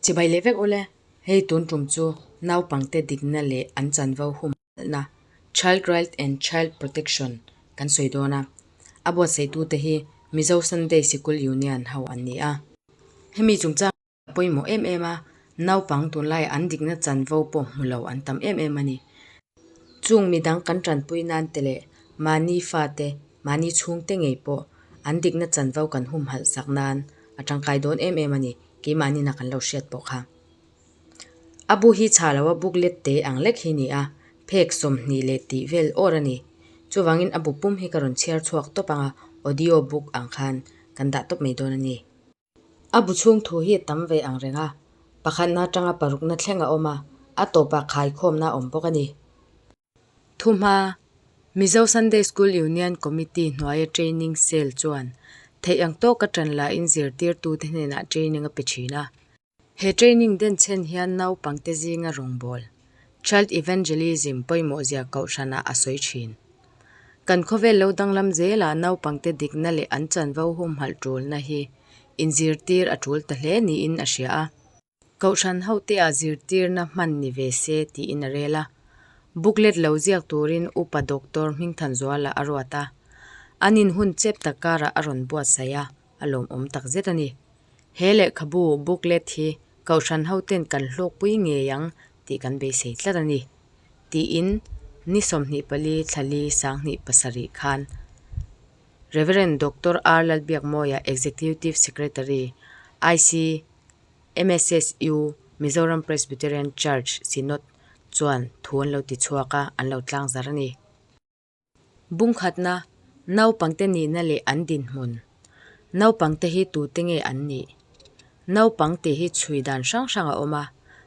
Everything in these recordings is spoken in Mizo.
Chibai leh vek ule, hei tun tum chu naupangte dikna leh an chanvo humhalhna, Child Right and Child Protection, kan sawi dawn a. A buatsaitute hi Mizo Sunday Sikul Union ho an ni a. Hemi chungchang. A pawimawh em em a, naupang tunlaiah an dikna chanvo pawh hmu lo an tam em em a ni. Chung midang kan tanpui nan te leh mahni fate, mahni chhungte ngei pawh an dikna chanvo kan humhalh sak nan a tangkai dawn em em a ni, keimahni na kan lo hriat pawh kha. A bu hi chhah loa booklet te ang lek hi ni a, phek 20 leh tih vel awr a ni. Chuvangin a bu pum hi ka rawn chhiar chhuak tawp ang a, audio book ang khan kan dah tawp mai dawn a ni. A bu chhung thu hi a tam ve ang reng a, pakhatna atanga parukna thleng a awm a, a tawpah khaikhawmna a awm bawk a ni. Thuhma, Mizo Sunday School Union Committee hnuaia Training Cell chuan theih ang tawka tan lain zirtirtute hnenah training a pe thin a. He training denchhen hian naupangte zinga rawngbâwl, Child Evangelism, pawimawhzia kohhranah a sawi thin. Kan khawvel lo danglam zelah naupangte dikna leh an chanvo humhalh tulna hi inzirtir a tul ta hle niin a hria a. Kohhran hotea zirtirna hman ni ve se tiin a rel a. Booklet lo ziak turin Upa Doctor Hmingthanzuala a ruat a. An inhun chep tak karah a rawn buatsaih a, a lawmawm takzet a ni. He lehkhabu, booklet, hi Kohhran hoten kan hlawkpui ngei ang tih kan beisei tlat a ni, tiin ni 24 thla li 2007 khan Rev. Doctor R. Lalbiakmawia, Executive Secretary, IC, MSSU, Mizoram Presbyterian Church Synod chuan thu an lo ti chhuak a, an lo tlangzar a ni. Bungkhatna, Naupangte nihna leh an dinhmun. Naupangte hi tute nge an nih? Naupang tih hi chhui dan hrang hrang a awm a,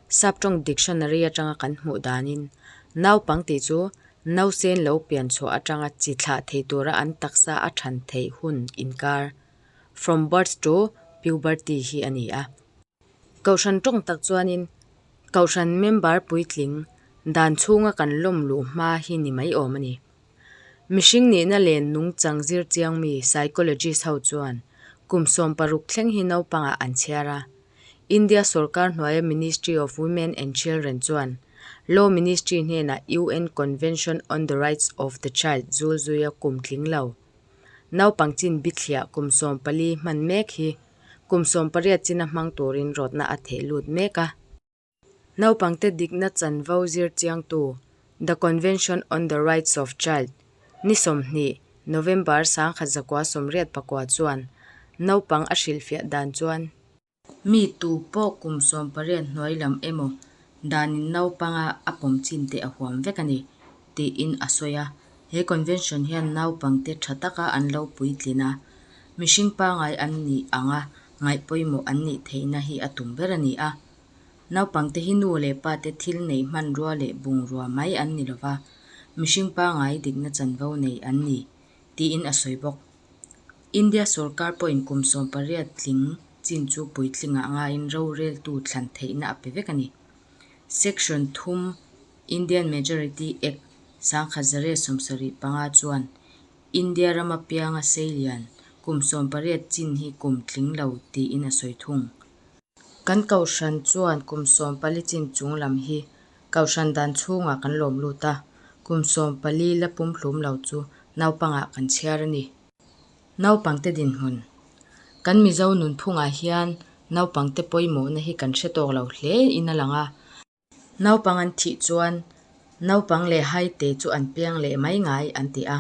Saptawng dictionary atanga kan hmuh danin naupang tih chu nausen lo pian chhuah atanga chi thlah thei tura an taksa a than theih hun inkar, from birth to puberty, hi a ni a. Kohhran tawng tak chuanin Kohhran member puitling dan chhunga kan lawm luh hma hi ni mai awm a ni. Mihring nihna leh nungchang zir chiang mi psychologist ho chuan kum 16 thleng hi naupangah an chhiar a. India sorkar hnuaia Ministry of Women and Children chuan Law Ministry hnenah UN Convention on the Rights of the Child zul zuia kum tling lo naupang chin bithliah kum 14 hman mek hi Kum 18 china hmang turin rawtna a theh lut mek a. Naupangte dikna chanvo zir chiangtu The Convention on the Rights of Child ni 20 November 1989 chuan naupang a hrilhfiah dan chuan, Mi tu pawh kum 18 hnuai lam emaw danin naupanga a pawm chin te a huam vek a ni, tiin a sawi a. He convention hian naupangte tha taka an lo puitlin a, mihring pangai an nih anga ngaih pawimawh an nih theihna hi a tum ber a ni a. Naupangte hi nu leh pate thil neih hmanrua leh bungrua mai an ni lova, mihring pangai dikna chanvo nei an ni, tiin a sawi bawk. India sorkar pawhin kum 18 tling chin chu puitlingah ngaiin roreltu thlan theihna a pe vek a ni. Section thum Indian Majority Act 1975 chuan India rama pianga seilian kum 18 chin hi kum tling lo tiin a sawi thung. Kan kohhran chuan kum 14 chin chung lam hi kohhran dan chhungah kan lawm lut a, kum 14 la pumhlum lo chu naupangah kan chhiar a ni. Naupangte dinhmun. Kan Mizo nunphungah hian naupangte pawimawhna hi kan hre tawk lo hle in a lang a. Naupang an thih chuan naupang leh haite chu an piang leh mai ngai an ti a.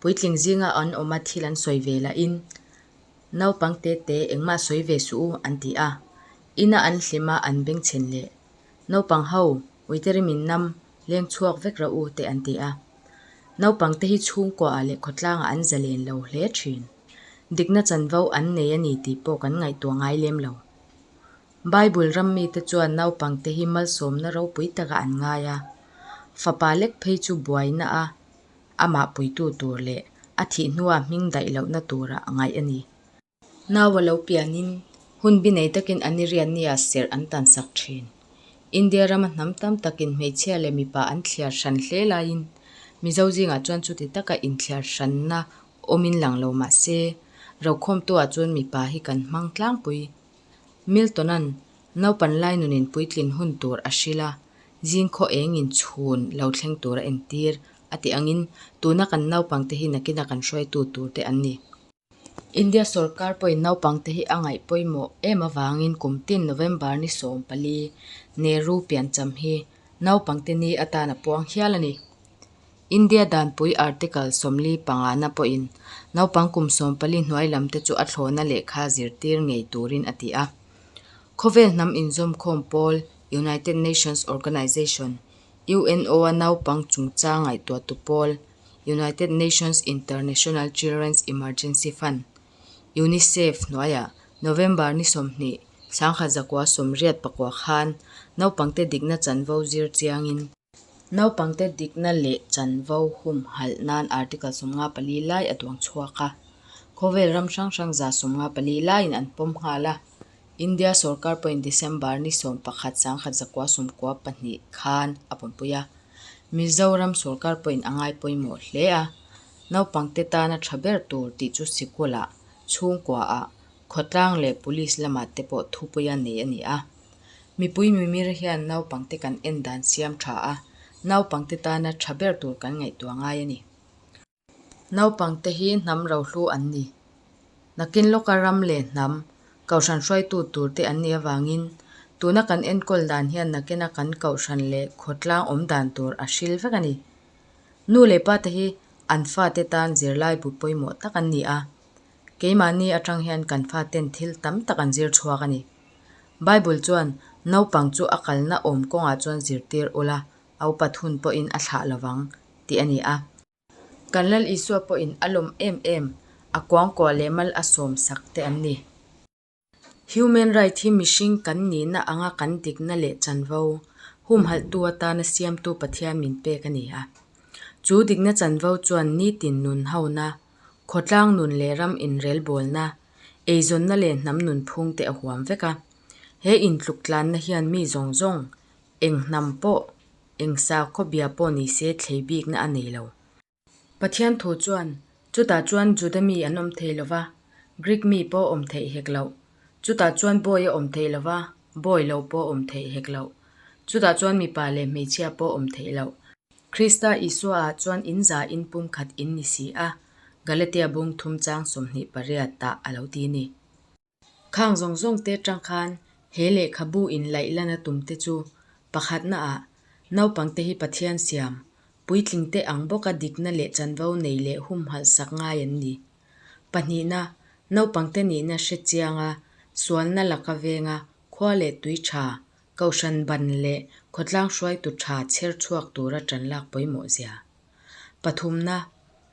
Puitling zinga an awm a thil an sawi ve lahin naupang te te engmah sawi ve suh u an ti a. Ina an hlim a an bengchhen leh naupang ho uiterim in nam leng chhuak vek rawh u te an ti a. Naupang te hi chhungkuaah leh khawtlangah an zalen lo hle thin. Dikna chanvo an nei a ni tih pawh kan ngaihtuah ngai lem lo. Bible ram mite chuan naupangte hi malsawmna ropui takah an ngai a. Fapa lek phei chu buaina a amah puitu tur leh a thih hnua hming daih lohna tura ngaih a ni. Nau a lo pianin hun bi nei takin an iriannia serh an tansak thin. India rama hnam tam takin hmeichhia leh mipa an thliar hran hle laiin Mizo zingah chuan chuti taka inthliar hranna awmin lang lo mah se, rokhawmtuah chuan mipa hi kan hmang tlangpui. Milton-a'n Naupan lai nunin puitlin hun tur a hril a, zing khaw engin chhun lo thleng tur a entir a tih angin tuna kan naupangte hi nakina kan hruaitu turte an ni. India sorkar pawhin naupangte hi a ngaih pawimawh em avangin kum tin November ni 14 Nehru piancham hi naupangte ni atan a puang hial a ni. India danpui Article 45 na pawhin naupang kum 14 hnuai lamte chu a thlawna lehkha zirtir ngei turin a ti a. Khawvel hnam inzawmkhawm pawl United Nations Organization, UNO, a naupang chungchang ngaihtuahtu pawl United Nations International Children's Emergency Fund, UNICEF, hnuaiah November ni 20, 1989 khan naupangte dikna chanvo zir chiangin, naupangte dikna leh chanvo humhalh nan Article 54 lai a duang chhuak a, khawvel ram hrang hrang 194 laiin an pawm nghal a, India sorkar pawhin December ni 11, 1992 khan a pawmpui a, Mizoram sorkar pawhin a ngai pawimawh hle a, naupangte tana tha ber tur tih chu sikulah, chhungkuaah, khawtlang leh police lamah te pawh thupuia nei a ni a. Mipui mimir hian naupangte kan en dan siam tha a, naupangte tana tha ber tur kan ngaihtuah ngai a ni. Naupangte hi hnam rohlu an ni. Nakin lawka ram leh hnam, kohhran hruaitu turte an nih avangin tuna kan enkawl dan hian nakina kan kohhran leh khawtlang awm dan tur a hril vek a ni. Nu leh pate hi an fate tan zirlaibu pawimawh tak an ni a. Keimahni atang hian kan faten thil tam tak an zir chhuak a ni. Bible chuan naupang chu a kalna awm kawngah chuan zirtir ula, a upat hun pawhin a thlah lovang tih a ni a. Kan Lal Isua pawhin a lawm em em, a kuangkuah leh mal a sawm sak te an ni. Human right hi mihring kan nihna anga kan dikna leh chanvo humhalhtu atana siamtu Pathian min pek a ni a. Chu dikna chanvo chuan nitin nun hona, khawtlang nun leh ram inrelbawlna, eizawnna leh hnam nunphung te a huam vek a. He intluktlanna hian mi zawng zawng, eng hnam pawh, eng sakhaw bia pawh ni se thlei bikna a nei lo. Pathian thu chuan, Chutah chuan Juda mi an awm thei lo va, Grik mi pawh awm theih hek loh. Chutah chuan bawi a awm thei lo va, bawi lo pawh awm theih hek loh. Chutah chuan mipa leh hmeichhia pawh awm theih loh. Krista Isuaah chuan in za in pumkhat in ni si a, Galatia bung thum chang 28 ah a lo ti ni. Khang zawng zawng te atang khan he lehkhabu in laih lana tum te chu pakhatna ah naupangte hi Pathian siam, puitling te ang bawka dikna leh chanvo nei leh humhalh sak ngai an ni. Pahnihna, naupangte nihna hre chianga sualna laka venga khua leh tui tha, kohhran ban leh khawtlang hruaitu tha chher chhuak tura tan lak pawimawh zia. Pathumna,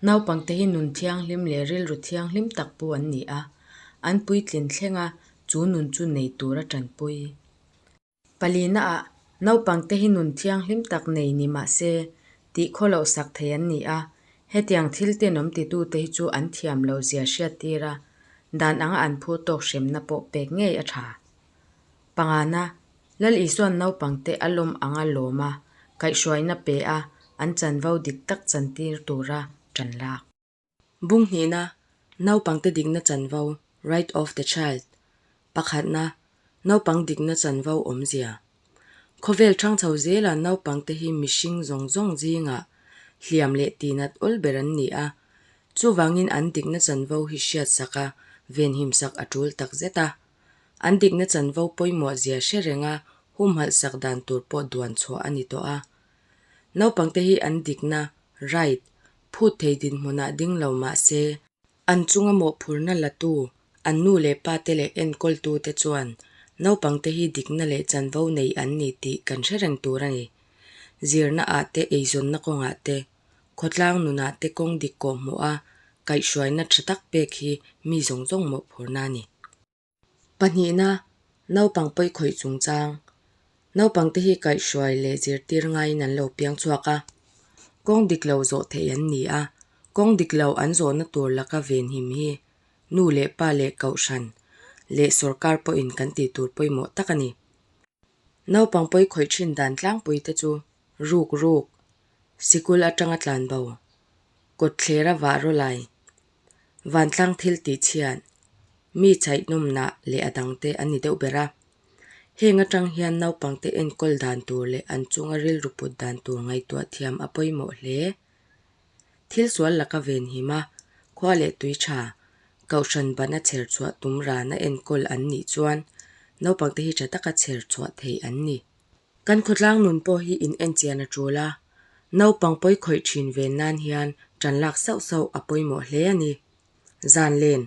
naupangte hi nun thianghlim leh rilru thianghlim tak pu an ni a, an puitlin thlenga chu nun chu nei tura tanpui. Palinaah, naupangte hi nun thianghlim tak nei ni mah se, tih khawloh sak thei an ni a, hetiang thil tenawm titute hi chu an thiam loh zia hriattir a, dan anga an phur tawk hremna pawh pek ngei a tha. Pangana, Lal Isua'n naupangte a lawm anga lawm a, kaihhruaina pe a, an chanvo dik tak chantir tura tan lak. Bung hnihna, Naupangte dikna chanvo, Right of the Child, Pakhatna, Naupang dikna chanvo awmzia. Khawvel thang chho zela naupangte hi mihring zawng zawng zingah hliam leh tihnat awl ber an ni a, chuvangin an dikna chanvo hi hriatsak a, venhimsak a tul takzet a. An dikna chanvo pawimawh zia hre renga humhalh sak dan tur pawh duan chhuah a ni tawh a. Naupangte hi an dikna, right, phut thei dinhmunah ding lo mah se, an chunga mawhphurhna latu an nu leh pate leh enkawltute chuan naupangte hi dikna leh chanvo nei an ni tih kan hre reng tur a ni. Zirnaah te eizawnna kawngah te, khawtlang nunah te kawng dik kawhhmuh a, kaihhruaina tha tak pek hi mi zawng zawng mawhphurhna a ni. Pahnihna, naupang pawi khawih chungchang. Naupangte hi kaihhruai leh zirtir ngaiin an lo piang chhuak a. Kawng dik lo zawh theih an ni a, kawng dik lo an zawhna tur laka venhim hi nu leh pa leh kohhran leh sawrkar pawhin kan tih tur pawimawh tak a ni. Naupang pawi khawih thin dan tlangpui te chu ruk ruk, sikul atanga tlanbo, kawtthlera vah rawlai, Vantlang thil tih chhiat, mi chhaihnawmna leh a dangte an ni deuh ber a. Heng atang hian naupangte enkawl dan tur leh an chunga rilru put dan tur ngaihtuah thiam a pawimawh hle. Thil sual laka venhim a, khua leh tui tha, kohhran bana chher chhuah tum rana enkawl an nih chuan naupangte hi tha taka chher chhuah theih an ni. Kan khawtlang nun pawh hi in enchian a tul a, naupang pawi khawih thin ven nan hian tan lak sauh sauh a pawimawh hle a ni. Zan len,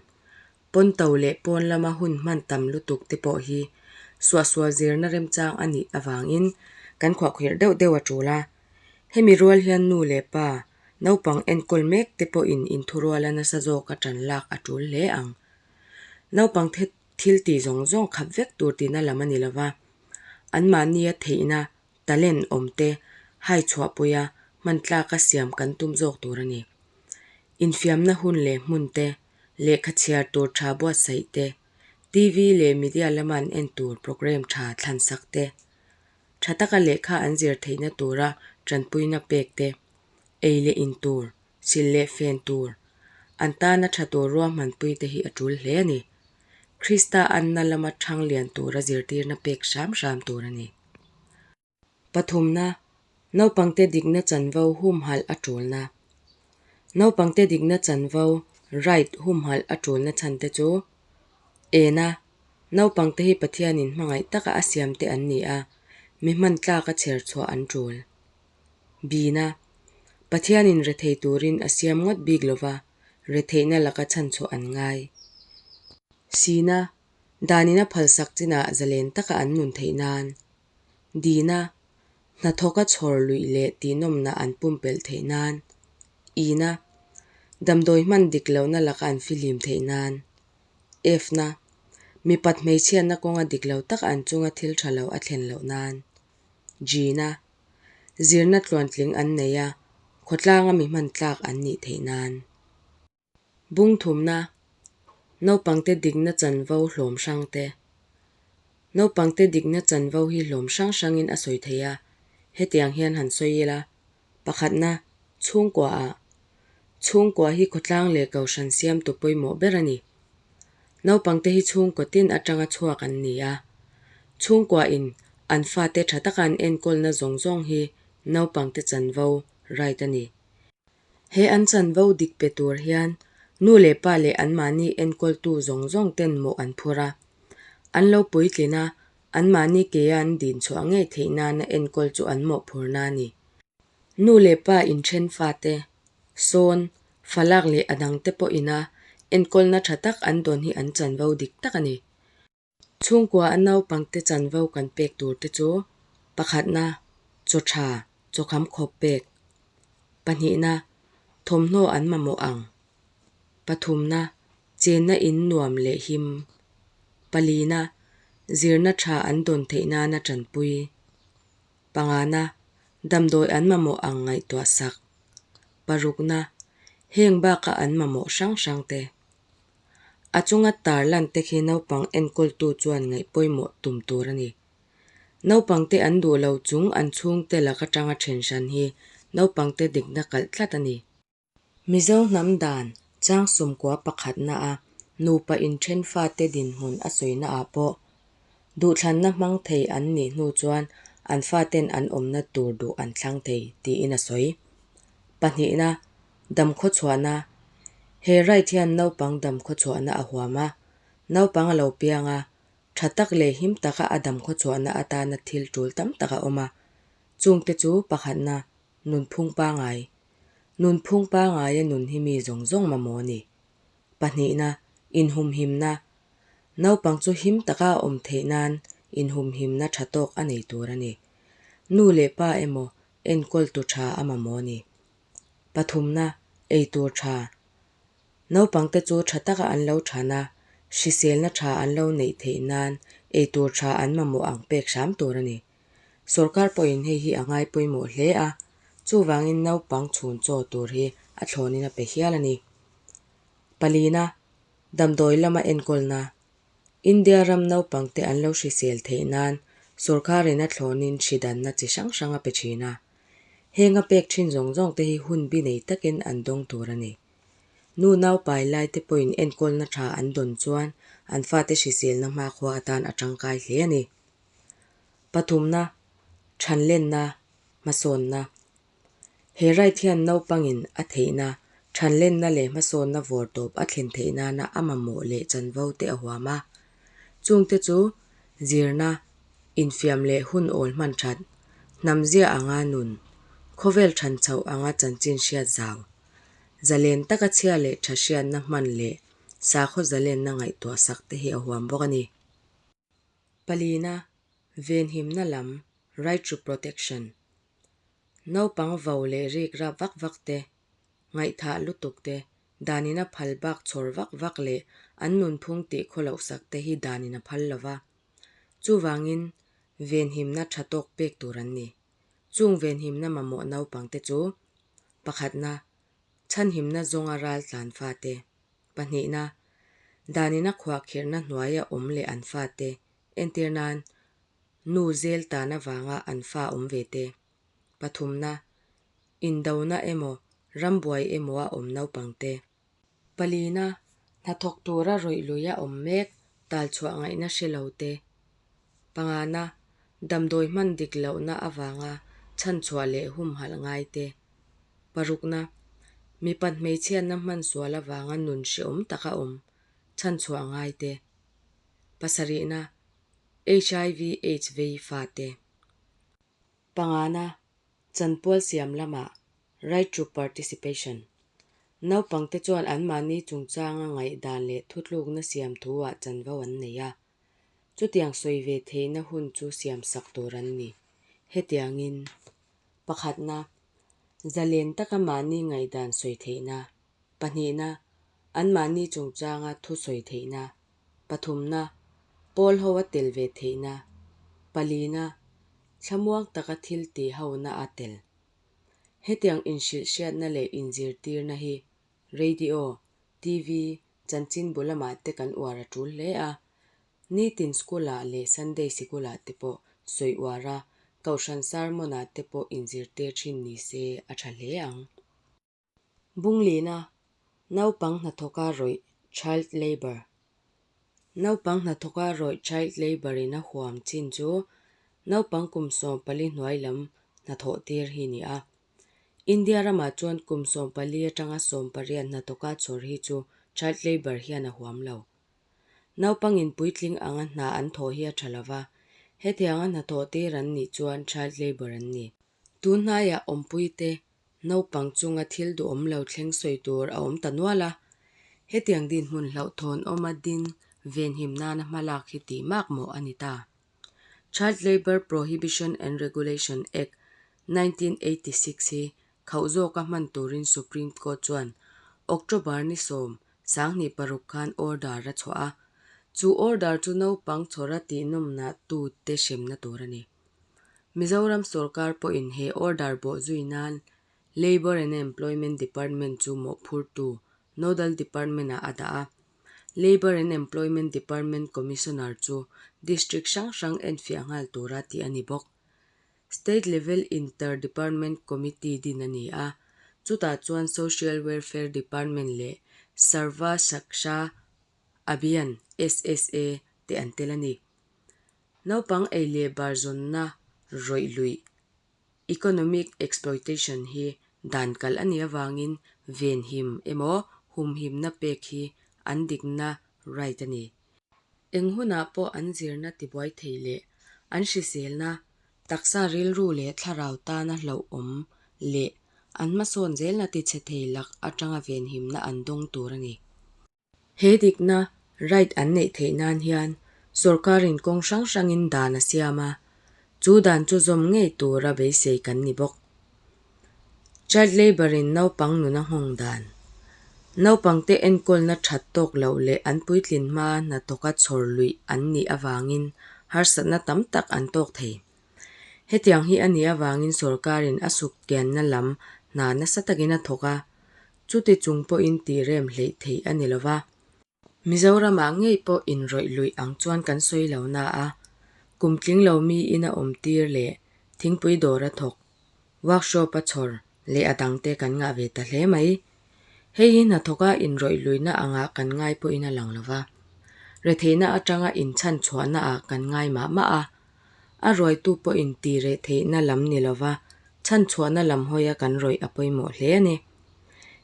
pawnto leh pawn lama hun hman tam lutuk te pawh hi suahsual zirna remchang a nih avangin kan khuahkhirh deuh deuh a tul a. Hemi rual hian nu leh pa, naupang enkawl mek te pawhin inthuruala nasa zawka tan lak a tul hle ang. Naupang thil tih zawng zawng khap vek tur tihna lam a ni lova, anmahnia theihna, talent, awm te hai chhuahpui a, hman tlaka siam kan tum zawk tur a ni. Infiamna hun leh hmun te, lehkha chhiar tur tha buatsaih te, TV leh media lama an en tur programme tha thlansak te, tha taka lehkha an zir theihna tura tanpuina pek te, ei leh in tur, silh leh fen tur, an tana tha tur ruahmanpui te hi a tul hle a ni. Krista anna lama thang lian tura zirtirna pek hram hram tur a ni. Pathumna, Naupangte dikna chanvo humhalh a tulna. Naupangte dikna chanvo, right, humhalh a tulna chhan te chu, Ena, Naupangte hi Pathianin hmangaih taka a siamte an ni a, mi hman tlaka chher chhuah an tul. Bina, Pathianin rethei turin a siam ngawt bik lova, retheihna laka chhanchhuah an ngai. Sina, Danin a phalsak chinah zalen taka an nun theih nan. Dina, Hnathawka chhawr luih leh tihnawmna an pumpelh theih nan. Ina, Damdawi hman dik lohna laka an fihlim theih nan. F-na, Mipat hmeichhiatna kawnga dik lo taka an chunga thil tha lo a thlen loh nan. G-na, Zirna tluantling an nei a, khawtlanga mi hman tlak an nih theih nan. Bung thumna, Naupangte dikna chanvo hlawm hrangte. Naupangte dikna chanvo hi hlawm hrang hrangin a sawi thei a, hetiang hian han sawi ila, Pakhatna, chhungkuaah. Chhungkua hi khawtlang leh kohhran siamtu pawimawh ber a ni. Naupangte hi chhungkaw tin atanga chhuak an ni a. Chhungkuain an fate tha taka an enkawlna zawng zawng hi naupangte chanvo, right, a ni. He an chanvo dik pe tur hian nu leh pa leh anmahni enkawltu zawng zawng ten mawh an phur a. An lo puitlin a, anmahni keia an din chhuah ngei theih nana enkawl chu an mawhphurna a ni. Nu leh pa inthen fate, sawn, falak leh a dangte pawh ina enkawlna tha tak an dawn hi an chanvo dik tak a ni. Chhungkua a naupangte chanvo kan pek tur te chu, pakhatna, chaw tha, chaw kham khawp pek, pahnihna, thawmhnaw an mamawh ang, pathumna, chenna in nuam leh him, palina, zirna tha an dawn theih nana tanpui, pangana, damdawi an mamawh ang ngaihtuah sak, parukna, heng baka an mamawh hrang hrang te. A chunga tar lan te khi naupang enkawltu chuan ngaih pawimawh tum tur a ni. Naupangte an duh lo chung an chhungte lak atanga then hran hi naupangte dikna kalh tlat a ni. Mizo hnam dan chang sumkua pakhatna a nupa inthen fate dinhmun a sawina ah pawh duhthlanna hmang thei an nih hnu chuan an faten an awmna tur duh an thlang thei tiin a sawi. Pahnihna, Damkhawchhuahna, He right hian naupang damkhawchhuahna a huam a, naupang a lo piang a, tha tak leh him taka a damkhawchhuahna atana thil tul tam tak a awm a. Chungte chu pakhatna, nunphung pangai. Nunphung pangaia nun hi mi zawng zawng mamawh a ni. Pahnihna, inhumhimna. Naupang chu him taka a awm theih nan inhumhimna tha tawk a nei tur a ni. Nu leh pa emaw enkawltu tha a mamawh a ni. Pathumna, eitur tha. Naupangte chu tha taka an lo than a, hriselna tha an lo neih theih nan eitur tha an mamawh ang pek hram tur a ni. Sorkar pawhin hei hi a ngai pawimawh hle a, chuvangin naupang chhun chaw tur hi a thlawnin a pe hial a ni. Palina, damdawi lama enkawlna. India ram naupangte an lo hrisel theih nan sorkarin a thlawnin hridanna chi hrang hrang a pe thin a. Heng a pek thin zawng zawng te hi hun bi nei takin an dawng tur a ni. Nu naupai lai te pawhin enkawlna tha an dawn chuan an fate hriselna hmakhua atan a tangkai hle a ni. Pathumna, Thanlenna, Hmasawnna. He right hian naupangin a theihna, thanlenna leh hmasawnna vawrtawp a thlen theih nana a mamawh leh chanvo te a huam a. Chungte chu, zirna, infiam leh hun awl hman that, hnamzia anga nun, khawvel than chhoh anga chanchin hriat zau, zalen taka chhia leh tha hriatna hman leh sakhaw zalenna ngaihtuah sak te hi a huam bawk a ni. Palina, Venhimna lam, Right to Protection, Naupang vo leh rik rap vak vak te, ngaihthah lutuk te, danin a phal bak chhawr vak vak leh an nunphung tih khawloh sak te hi danin a phal lo va. Chuvangin, venhimna tha tawk pek tur an ni. Chung venhimna mamawh naupang te chu, pakhatna, chhanhimna zawnga ral tlan fate, pahnihna, danin a khuahkhirhna hnuaia awm leh an fate, entir nan, nu zel tan avanga an fa awm ve te. Pathumna, indona emaw, rambuai emaw a awm naupang te. Palina, hnathawk tura rawih lui a awm mek talchhuah ngaihna hre lo te. Pangana, damdawi hman dik lohna avanga chhanchhuah leh humhalh ngai te. Parukna, mipat hmeichhiatna hman sual avanga nun hrehawm taka awm chhanchhuah ngai te. Pasarihna, HIV aids vei fate. Pangana, chanpual siam lamah Right to Participation. Naupangte chuan anmahni chungchanga ngaihdan leh thutlukna siam thuah chanvo an nei a. Chutiang sawi ve theihna hun chu siamsak tur an ni. Hetiangin, pakhatna, zalen taka mahni ngaihdan sawi theihna, pahnihna, anmahni chungchanga thu sawi theihna, pathumna, pawl ho a tel ve theihna, palina, thlamuang taka thil tih hona a tel. Hetiang inhrilhhriatna leh inzirtirna hi radio, TV, chanchinbu lamah te kan uar a tul hle a. Nitin school-ah leh Sunday sikul-ah te pawh sawi uar a, kohhran sermon-ah te pawh inzirtir thin ni se a tha hle ang. Bunglina, Naupang hnathawka rawih, Child Labour. Naupang hnathawka rawih Child Labour in a huam chin chu naupang kum 14 hnuai lam hnathawh tir hi ni a. India ramah chuan kum 14 atanga 18 hnathawka chhawr hi chu Child Labour hian a huam lo. Naupangin puitling anga hna an thawh hi a tha lova, hetianga hnathawh tir an nih chuan Child Labour an ni. Tun hnaiah awmpuite naupang chunga thil duhawm lo thleng sawi tur a awm ta nual a, hetiang dinhmun hlauhthawn awma ding venhim nana hmalak hi tih mak mawh a ni ta. Child Labour Prohibition and Regulation Act, 1986 hi khauh zawka hman turin Supreme Court chuan October ni 76 khan order a chhuah a, chu order chu naupang chhawra tihnawmnah tute hremna tur a ni. Mizoram sorkar pawhin he order bawh zui nan Labour and Employment Department chu mawhphurtu Nodal Department-ah a dah a. Labour and Employment Department Commissioner chu District hrang hrang enfiah nghal tura tih a ni bawk. State Level Inter Department Committee din a ni a, chutah chuan Social Welfare Department leh Sarva Shiksha Abhiyan, SSA, te an tel a ni. Naupang ei leh bar zawnna rawih luih, economic exploitation, hi dan kalh a nih avangin venhim emaw humhimna pek hi an dikna, right, a ni. Eng hunah pawh an zirna tibuai thei leh an hriselna, taksa rilru leh thlarau tana hlauhawm leh an hmasawn zelna tichhe thei lak atanga venhimna an dawng tur a ni. He dikna, right, an neih theih nan hian sorkarin kawng hrang hrangin dan a siam a, chu dan chu zawm ngei tura beisei kan ni bawk. Child labour in naupang nun a nghawng dan. Naupangte enkawlna that tawk loh leh an puitlin hma hnathawka chhawr luih an nih avangin harsatna tam tak an tawk thei. Hetiang hi a nih avangin sorkarin a suktianna lam hna nasa takin a thawk a, Chuti chung pawhin tih rem hleih theih a ni lo va. Mizoramah ngei pawh inrawih luih ang chuan kan sawi lo na a, kum tling lo miin a awm tir leh thingpui dawr a thawk, workshop a chhawr leh a dangte kan ngah ve ta hle mai. Hei hi hnathawka inrawih luihna angah kan ngai pawhin a lang lo va, retheihna atanga inchhan chhuahnaah kan ngai mah mah a. A ruaitu pawhin tih reh theihna lam ni lova chhanchhuahna lam hawia kan rawih a pawimawh hle a ni.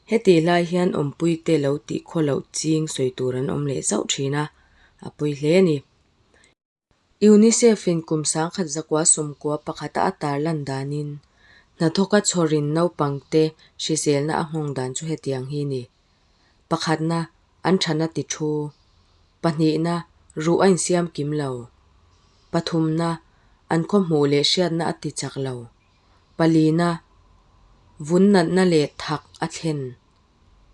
Hetih lai hian awmpuite lo tih khaw loh ching sawi tur an awm leh zauh thin a, a pawi hle a ni. UNICEF-in kum 1991 a a tarlan danin, hnathawka chhawrin naupangte hriselna a nghawng dan chu hetiang hi ni. Pakhatna, an thana ti thu. Pahnihna, ruh a insiam kim lo. Pathumna, an khaw hmuh leh hriatna a ti chak lo. Palina, vun natna leh thak a thlen.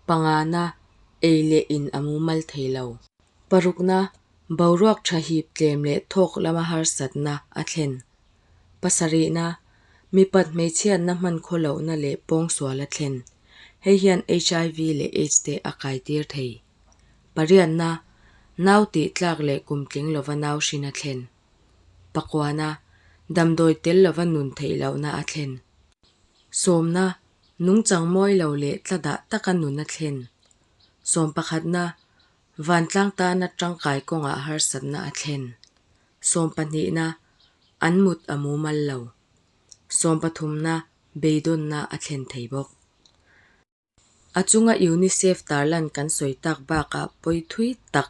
Pangana, ei leh in a mumal thei lo. Parukna, boruak tha hip tlem leh thawk lama harsatna a thlen. Pasarihna, mipat hmeichhiatna hman khaw lohna leh pawngsual a thlen. Hei hian HIV leh aids te a kaitir thei. Pariatna, nau tih tlak leh kum tling lova nau hrin a thlen. Pakuana, damdawi tel lova nun theih lohna a thlen. Sawmna, nungchang mawi lo leh tla dah taka nun a thlen. Sawmpakhatna, vantlang tana tangkai kawngah harsatna a thlen. Sawmpahnihna, an mut a mumal lo. Sawmpathumna, beidawnna a thlen thei bawk. A chunga UNICEF tarlan kan sawi tak bakah pawi thui tak,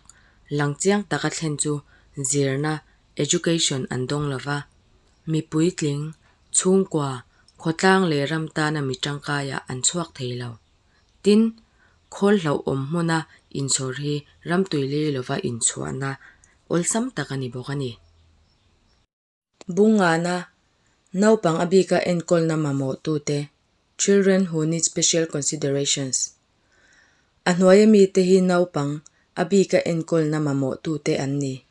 lang chiang taka thlen chu zirna, education, an dawng lo va. Mi puitling, chhungkua, khawtlang leh ram tana mi tangkaiah an chhuak thei lo. Tin, khawl hlauhawm hmuna inchhawr hi ram tuilei lova inchhuahna awlsam tak a ni bawk a ni. Bungana, naupang a bika enkawlna mamawhtute, Children who need special considerations. A hnuaia mite hi naupang a bika enkawlna mamawhtute an ni.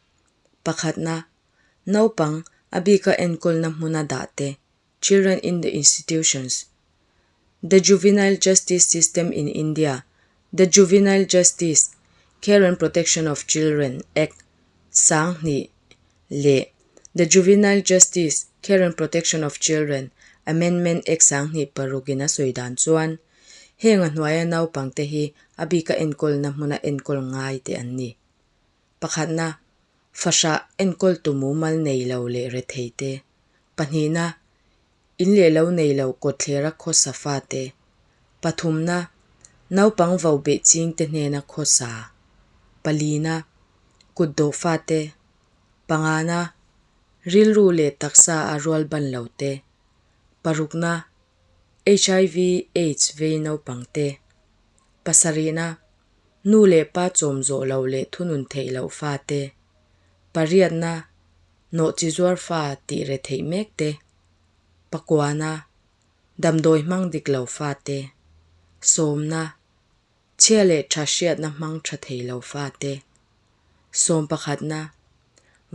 Pakhatna, naupang a bika enkawlna hmuna dahte, Children in the institutions. The Juvenile Justice System in India, The Juvenile Justice, Care and Protection of Children, Act, 2000 leh The Juvenile Justice, Care and Protection of Children, Amendment Act 2006 in a sawi dan chuan heng a hnuaia naupangte hi a bika enkawlna hmuna enkawl ngai te an ni. Pakhatna, fahrah enkawltu mumal nei lo leh rethei te. Pahnihna, in leh lo nei lo kawtthlera khawsa fate. Pathumna, naupang vo beh chingte hnena khawsa. Palina, kutdawh fate. Pangana, rilru leh taksa a rual ban lo te. Parukna, HIV, aids vei naupang te. Pasarihna, nu leh pa chawm zawh loh leh thunun theih loh fate. Pariatna, nawhchi zuar fa tih re theih mek te. Pakuana, damdawi hmang dik lo fate. Sawmna, chhia leh tha hriatna hmang tha thei lo fate. Sawm pakhatna,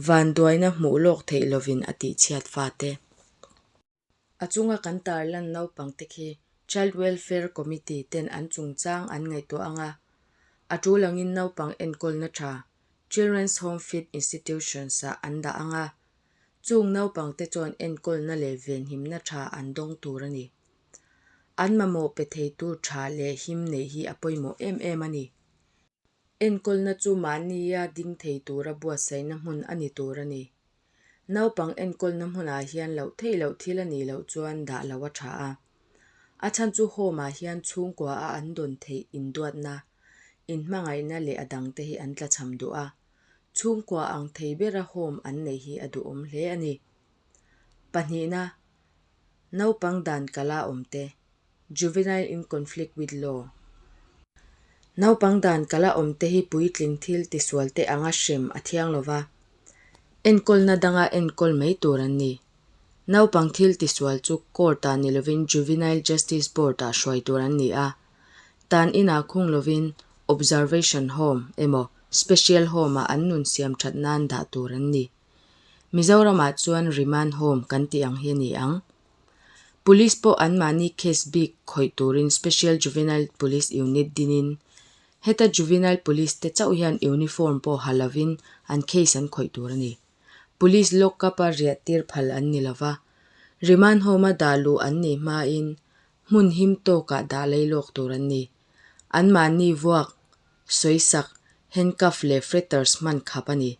vanduaina hmuh lawk theih lovin a tihchhiat fate. A chunga kan tarlan naupangte khi Child Welfare Committee ten an chungchang an ngaihtuah ang a, a tul angin naupang enkawlna tha Children's Home Fit Institutions-ah an dah ang a, chung naupangte chuan enkawlna leh venhimna tha an dawng tur a ni. An mamawh pe theitu tha leh him neih hi a pawimawh em em a ni. Enkawlna chu mahnia ding thei tura buatsaihna hmun a ni tur a ni. Naupang enkawlna hmunah hian loh theih loh thil a nih loh chuan dah loh a tha a. A chhan chu home-ah hian chhungkua a an dawn theih induatna, inhmangaihna leh a dangte hi an tlachham duh a. Chhungkua ang thei bera home an neih hi a duhawm hle a ni. Pahnihna, naupang dan kala awmte, Juvenile in conflict with law. Naupang dan kala awmte hi puitling thil tisualte anga hrem a thiang lo va, enkawlna danga enkawl mai tur an ni. Naupang thil tisual chu court-ah ni lovin Juvenile Justice Board-ah hruai tur an ni a, tan inah khung lovin Observation Home emaw Special Home-ah an nun siam that nan dah tur an ni. Mizoramah chuan Remand Home kan tih ang hi a ni ang. Police pawh anmahni case bik khawih turin Special Juvenile Police Unit dinin heta Juvenile Police te chauh hian uniform pawh ha lovin an case an khawih tur a ni. Police lock up-a riah tir phal an ni lova, remand home-a dah luh an nih hmain hmun him tawkah dah lei lawk tur an ni. Anmahni vuak, sawisak, handcuff leh fetters hman khap a ni.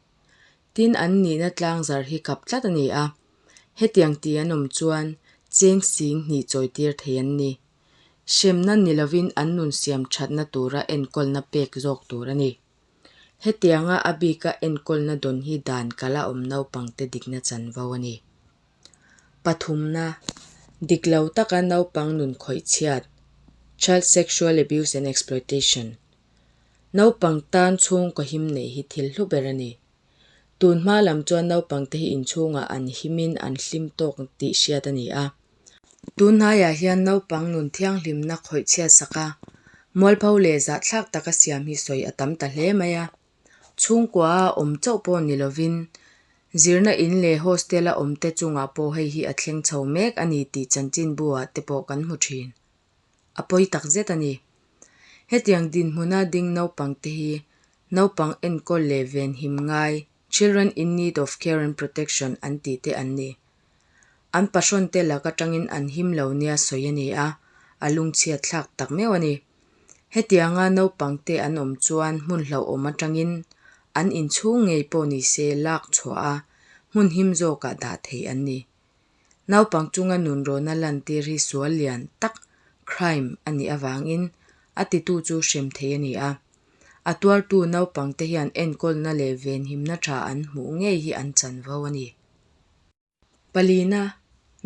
Tin, an nihna tlangzar hi kap tlat a ni a. Hetiang ti an awm chuan cheng sing hnih chawitir thei an ni. Hremna ni lovin an nun siam thatna tura enkawlna pek zawk tur a ni. Hetianga a bika enkawlna dawn hi dan kala awm naupangte dikna chanvo a ni. Pathumna, dik lo taka naupang nun khawih chhiat, Child Sexual Abuse and Exploitation, Naupang tan chhungkaw him neih hi thil hlu ber a ni. Tun hma lam chuan naupangte hi inchhungah an himin an hlim tawk tih hriat a ni a. Tun hnaiah hian naupang nun thianghlimna khawih chhiat sak a, mualpho leh zahthlak taka siam hi sawi a tam ta hle mai a. Chhungkua a awm chauh pawh ni lovin, zirna in leh hostel a awmte chungah pawh hei hi a thleng chho mek a ni tih chanchinbu ah te pawh kan hmu thin. A pawi takzet a ni. Hetiang dinhmuna ding naupangte hi naupang enkawl leh venhim ngai, children in need of care and protection, an tih te an ni. An pahrawnte lak atangin an him lo nia sawi a ni a, a lungchhiat thlak tak meuh a ni. Hetianga naupangte an awm chuan hmun hlauhawm atangin an inchhung ngei pawh ni se lak chhuah a, hmun him zawkah dah theih an ni. Naupang chunga nunrawna lantir hi sual lian tak, crime, a nih avangin a titu chu hrem thei a ni a. A tuartu naupangte hian enkawlna leh venhimna tha an hmuh ngei hi an chanvo a ni. Palina,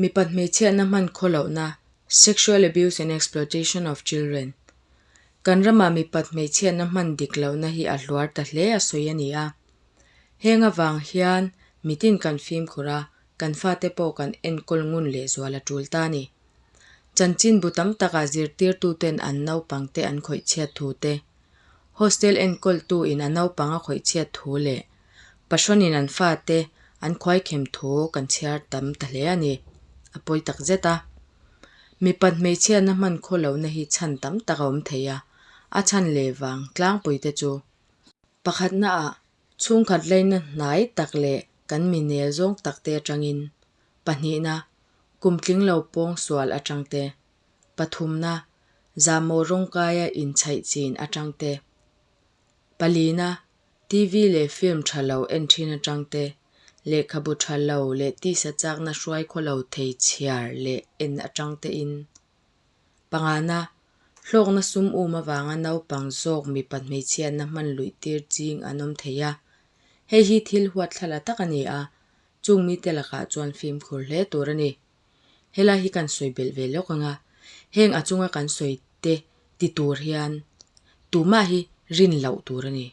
mipat hmeichhiatna hman khawlohna, Sexual abuse and exploitation of children, Kan ramah mipat hmeichhiatna hman dik lohna hi a hluar ta hle a sawi a ni a. Heng avang hian mitin kan fimkhur a, kan fate pawh kan enkawl ngun lehzual a tul ta a ni. Chanchinbu tam takah zirtirtuten an naupangte an khawih chhiat thu te, hostel enkawltu in a naupang a khawih chhiat thu leh pahrawnin an fate an khuaikhem thu kan chhiar tam ta hle a ni. A pawi tak zet a. Mipat hmeichhiatna hman khaw lohna hi chhan tam tak a awm thei a, a chhan leh vang tlangpuite chu. Pakhatnaah Chhungkhat laina hnai tak leh kan mi nel zawng tak te atangin, pahnihna, kum tling lo pawng sual atang te, pathumna, zahmawh rawngkaia inchhaih chin atang te, palina, TV leh film tha lo en thin atang te, lehkhabu tha lo leh tisa chakna hruai khaw lo thei chhiar leh en atang te in. Pangana, hlawkna sum um avanga naupang zawk mipa hmeichhiatna hman luih tir ching an awm thei a. Hei hi thil huatthlala tak a ni a, chung mite lakah chuan fimkhur hle tur a ni. Helai hi kan sawi belh ve lawk ang a, heng a chunga kan sawi te ti tur hian tumah hi rin loh tur a ni.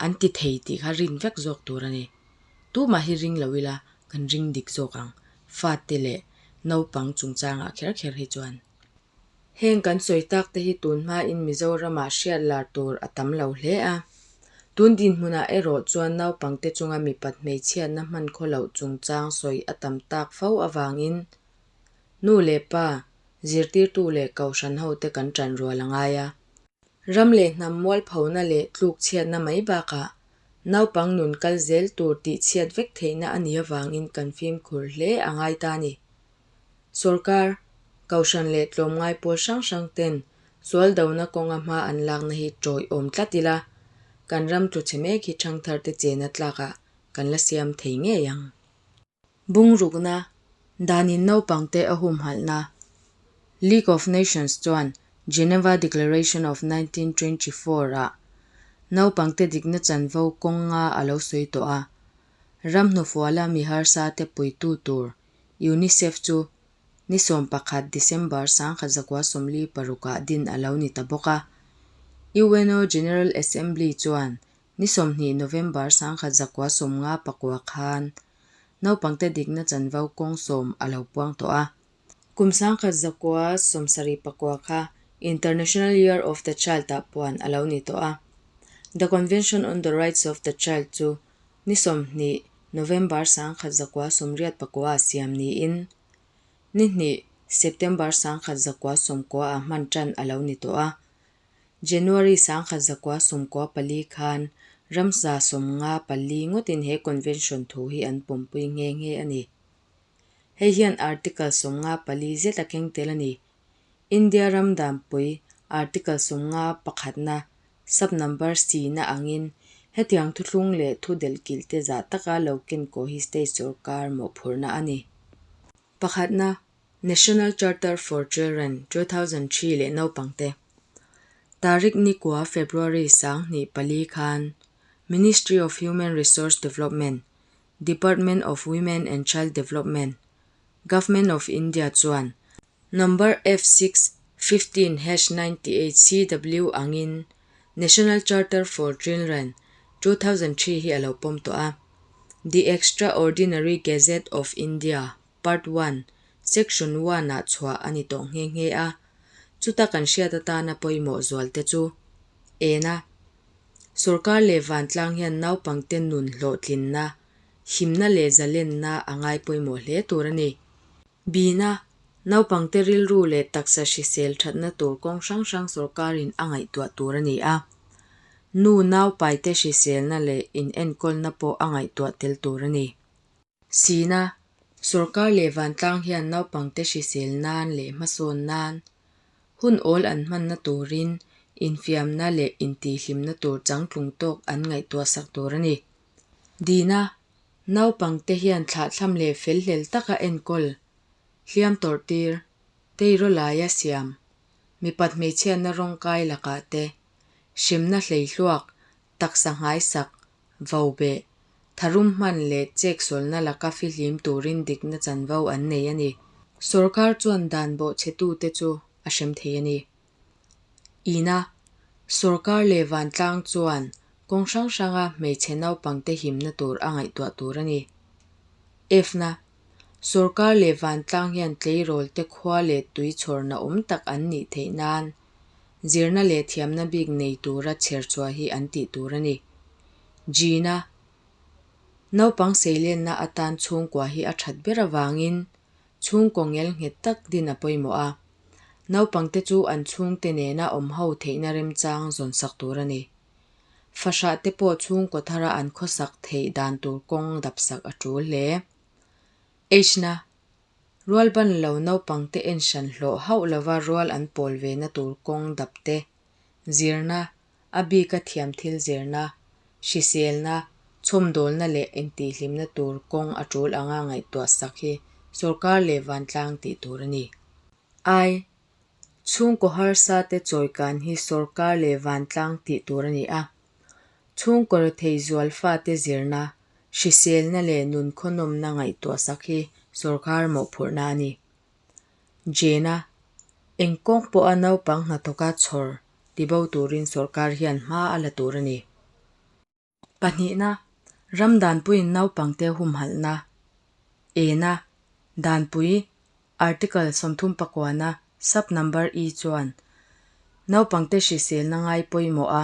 An ti thei tih kha rin vek zawk tur a ni. Tumah hi ring lo ila kan ring dik zawk ang, fate leh naupang chungchangah kher kher hi chuan. Heng kan sawi tak te hi tun hmain Mizoramah hriat lar tur a tam lo hle a. Tun dinhmunah erawh chuan naupangte chunga mipat hmeichhiatna hman khaw loh chungchang sawi a tam tak fo avangin nu leh pa, zirtirtu leh kohhran hote kan ṭan rual a ngai a. Ram leh hnam mualphona leh tlukchhiatna mai bakah naupang nun kal zel tur tihchhiat vek theihna a nih avangin kan fimkhur hle a ngai ta a ni. Sorkar, Kohhran leh tlawmngai pawl hrang hrang ten sual dona kawnga hma an lakna hi tawiawm tlat ila, kan ram tluchhe mek hi thangtharte chena tlakah kan la siam thei ngei ang. Bungrukna, Danin naupangte a humhalhna, League of Nations chuan Geneva Declaration of 1924 ah naupangte dikna chanvo kawng nga a lo sawi tawh a, ram hnufuala mi harsate puitu tur UNICEF chu ni 11 December 1946 ah din a lo ni ta bawk a. UNO General Assembly chuan ni 20 November 1959 khan naupangte dikna chanvo kawng sawm a lo puang tawh a. Kum 1979 kha International Year of the Child ah puan a lo ni tawh a. The Convention on the Rights of the Child chu Ni 20 November 1989 ah siam niin, ni hnih September 1990 ah hman tan a lo ni tawh a. January 1994 khan ramsa 54 ngawtin he convention thu hi an pawmpui nghe nghe a ni. Hei hian Article 54 zet a keng tel a ni. India ram danpui Article 51 na Sub number C na angin hetiang thuthlung leh thu delhkilh te zah taka lo ken kawh hi state sorkar mawhphurhna a ni. Pakhatna, National Charter for Children, 2003 leh naupangte. Tarik nikua February 2004 khan Ministry of Human Resource Development, Department of Women and Child Development, Government of India chuan Number F six 15 hash 98 CW angin National Charter for Children, 2003 hi a lo pawm tawh a. The Extraordinary Gazette of India, Part One, Section One ah chhuah a ni tawh nghe nghe a. Chuta kan hriat atana pawimawh zual te chu ena Sorkar leh vantlang hian naupangte nun hlawhtlinna, himna leh zalenna a ngai pawimawh hle tur a ni. Bina, naupangte rilru leh taksa hrisel thatna tur kawng hrang hrang sorkarin a ngaihtuah tur a ni a. Nu naupaite hriselna leh inenkawlna pawh a ngaihtuah tel tur a ni. Sina, sorkar leh vantlang hian naupangte hrisel nan leh hmasawn nan, hun awl an hmanna turin infiamna leh intihhlimna tur changtlung tawk an ngaihtuah sak tur a ni. Dina, naupangte hian thlahthlam leh felhlel taka enkawl, hliam tawrhtir, teiraw laia siam, mipat hmeichhiatna rawngkai lakah te, hremna hleihluak, taksa nghaisak, Vaubeh, tharum hman leh cheksualna laka fihlim turin dikna chanvo an nei a ni. Sorkar chuan dan bawhchhetute chu a hrem thei a ni. Ina, sorkar leh vantlang chuan kawng hrang hranga hmeichhe naupangte himna tur a ngaihtuah tur a ni. F-na, sorkar leh vantlang hian tleirawlte khua leh tui chhawrna awm tak an nih theih nan Zirna leh thiamna bik nei tura chherchhuah hi an tih tur a ni. Gina, Naupang seilenna atan chhungkua hi a that ber avangin chhungkaw ngel nghet tak din a pawimawh a. Naupangte chu an chhungte nena awm ho theihna remchang zawn sak tur a ni. Fahrah te pawh chhungkaw thara an khawsak theih dan tur kawng dap sak a tul hle. H-na, Rual ban lo naupangte en hran hlawh hauh lova rual an pawl ve na tur kawng dap te, zirna, a bika thiam thil zirna, hriselna, chhawmdawlna leh intihhlimna tur kawng a tul anga ngaihtuah sak hi sorkar leh vantlang tih tur a ni. I. Chhungkaw harsa te chawikan hi sorkar leh vantlang tih tur a ni a. Chhungkaw rethei zual fate zirna, hriselna leh nunkhawhnawmna ngaihtuah sak hi sorkar mawhphurhna a ni. Jena, Eng kawng pawha naupang hnathawka chhawr tibo turin sorkar hian hma a la tur a ni. Pahnihna, Ram danpuiin naupangte humhalhna, ena, danpui, Article 39 sub number I chuan naupangte hriselna ngai pawimawh a,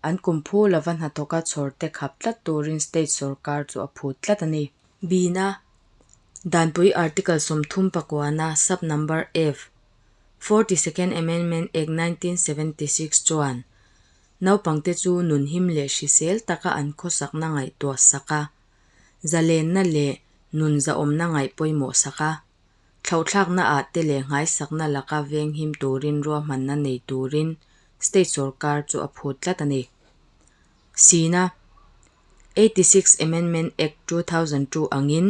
an kum phu lova hnathawka chhawrte khap tlat turin state sorkar chu a phut tlat a ni. B-na, Danpui Article 39 sub number F, 42nd Amendment Act 1976 chuan naupangte chu nunhim leh hrisel taka an khawsakna ngaihtuah sak a, zalenna leh nun zahawmna ngaih pawimawh sak a, thlauhthlakna ah te leh nghaisakna laka venghim turin ruahmanna nei turin state sorkar chu a phut tlat a ni. Sina, 86 Amendment Act 2002 angin,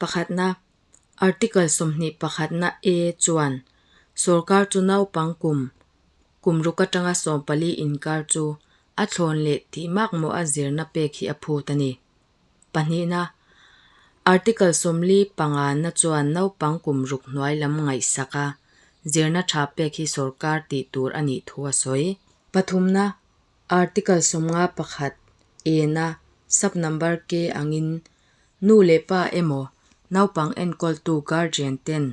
Pakhatna, Article 21 na A chuan sorkar chu naupang kum kum ruk atanga 14 inkar chu a thlawn leh tih makmawh a zirna pek hi a phut a ni. Pahnihna, Article 45 na chuan naupang kum ruk hnuai lam ngaihsak a, zirna tha pek hi sorkar tih tur a nih thu a sawi. Pathumna, Article 51 E na sub number K angin nu leh pa emaw naupang enkawltu guardian ten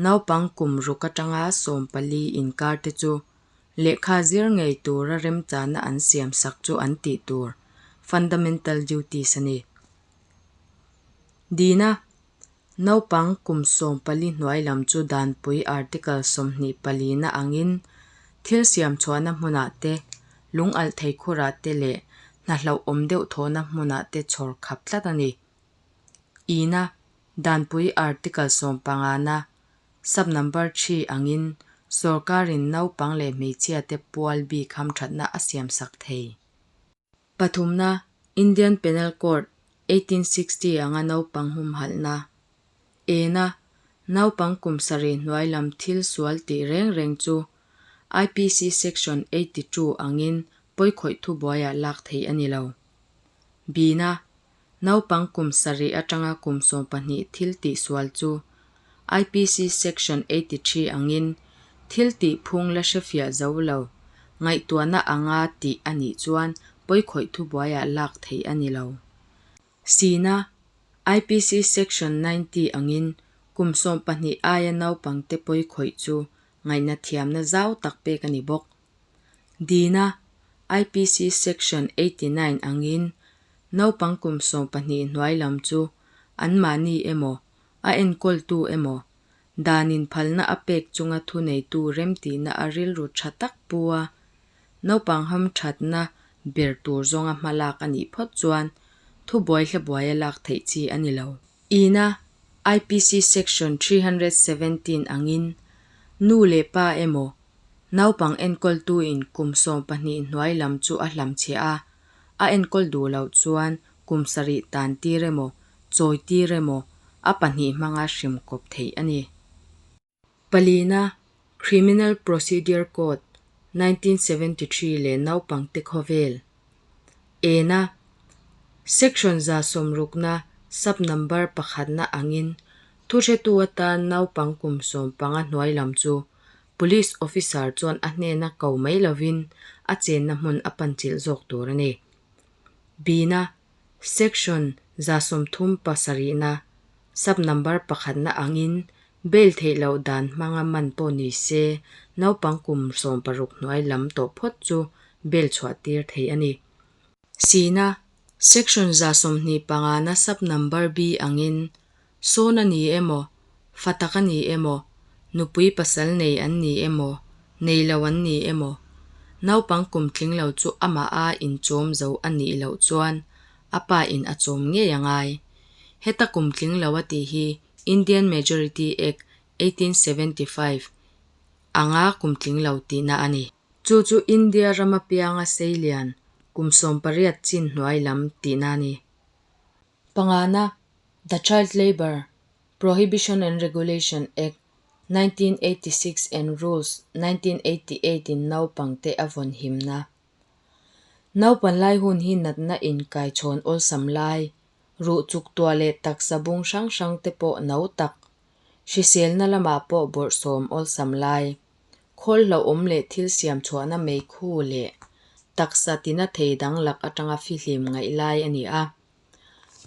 naupang kum ruk atanga 14 inkar te chu Lehkha zir ngei tura remchana an siam sak chu an tih tur, fundamental duties, a ni. Dina, Naupang kum 14 hnuai lam chu danpui Article 24 na angin thil siam chhuahna hmunah te, lung alh thei khurah te leh hna hlauhawm deuh thawhna hmunah te chhawr khap tlat a ni. Ina, Danpui Article 15 na Sub number three angin sorkarin naupang leh hmeichhiate pual bik hamthatna a siamsak thei. Pathumna, Indian Penal Code, 1860 anga naupang humhalhna. Ena, Naupang kum sarih hnuai lam thil sual tih reng reng chu IPC Section 82 angin pawikhawih thubuaiah lak theih a ni lo. Bina, Naupang kum sarih atanga kum 12 thil tih sual chu IPC Section 83 angin thil tih phung la hrefiah zo lo, ngaihtuahna anga tih a nih chuan pawikhawih thubuaiah lak theih a ni lo. Sina, IPC Section 90 angin kum 12 aia naupangte pawikhawih chu ngaihnathiamna zau tak pek a ni bawk. Dina, IPC Section 89 angin naupang kum 12 hnuai lam chu anmahni emaw, a enkawltu emaw, danin phalna a pek chunga thuneitu remtihna a rilru tha tak pu a, naupang hamthatna ber tur zawnga hmalak a nih phawt chuan thubuai hlabuaia lak theih chi a ni lo. Ina, IPC Section 317 angin nu leh pa emaw, naupang enkawltuin kum 12 hnuai lam chu a hlamchhiah a, a enkawl duh loh chuan kum sarih tan tir emaw, chawi tir emaw, a pahnih hmanga hrem kawp theih a ni. Palina, Criminal Procedure Code, 1973 leh naupangte khawvel. Ena, Section 160na sub number pakhatna angin thuhretu atan naupang kum 15 hnuai lam chu police officer chuan a hnena ko mai lovin a chenna hmun a pan chilh zawk tur a ni. Bina, Section 137na sub number pakhatna angin bail theih loh dan hmanga man pawh ni se naupang kum 16 hnuai lam tawh phawt chu bail chhuah tir theih a ni. Sina, Section 125na sub number B angin sawn a ni emaw, fatak a ni emaw, nupui pasal nei an ni emaw, nei lo an ni emaw, naupang kum tling lo chu amah a inchawm zo a nih loh chuan a pa in a chawm ngei a ngai. Heta kum tling lo a tih hi Indian Majority Act 1875 anga kum tling lo tihna a ni. Chu chu India rama pianga seilian kum 18 chin hnuai lam tihna a ni. Pangana, The Child Labour Prohibition and Regulation Act 1986 and Rules 1988 in naupangte a vawn himna. Naupan lai hun hi natna inkai chhawn awlsam lai, ruh chuk tuah leh taksa bung hrang hrang te pawh no tak, hriselna lamah pawh bawrhsawm awlsam lai, khawl hlauhawm leh thil siam chhuahna meikhu leh taksa tina thei dang lak atanga fihlim ngaih lai a ni a.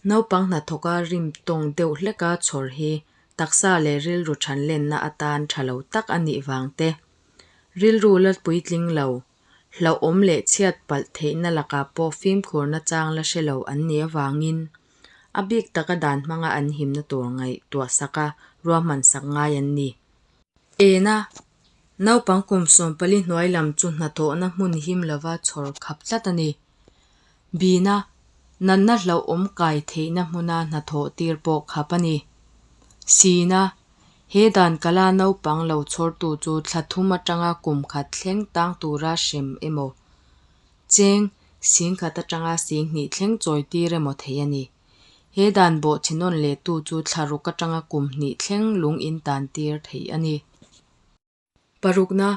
Naupang hnathawka rim tawng deuh hleka chhawr hi taksa leh rilru thanlenna atan tha lo tak a nih vang te, rilru la puitling lo, hlauhawm leh chhiat palh theihna lakah pawh fimkhurna chang la hre lo an nih avangin a bik taka dan hmanga an himna tur ngaihtuah saka ruahman sak ngai an ni. Ena, naupang kum 14 hnuai lam chu hnathawhna hmun him lova chhawr khap tlat a ni. Bina, natna hlauhawm kai theihna hmuna hnathawh tir pawh khap a ni. Sina, he dan kala naupang lo chhawrtu chu thla thum atanga kum khat thleng tang tura hrem emaw, cheng 10,000 atanga 20,000 thleng chawi tir emaw thei a ni. He dan bawh chhinawn leh tu chu thla ruk atanga kum hnih thleng lung in tan tir theih a ni. Parukna,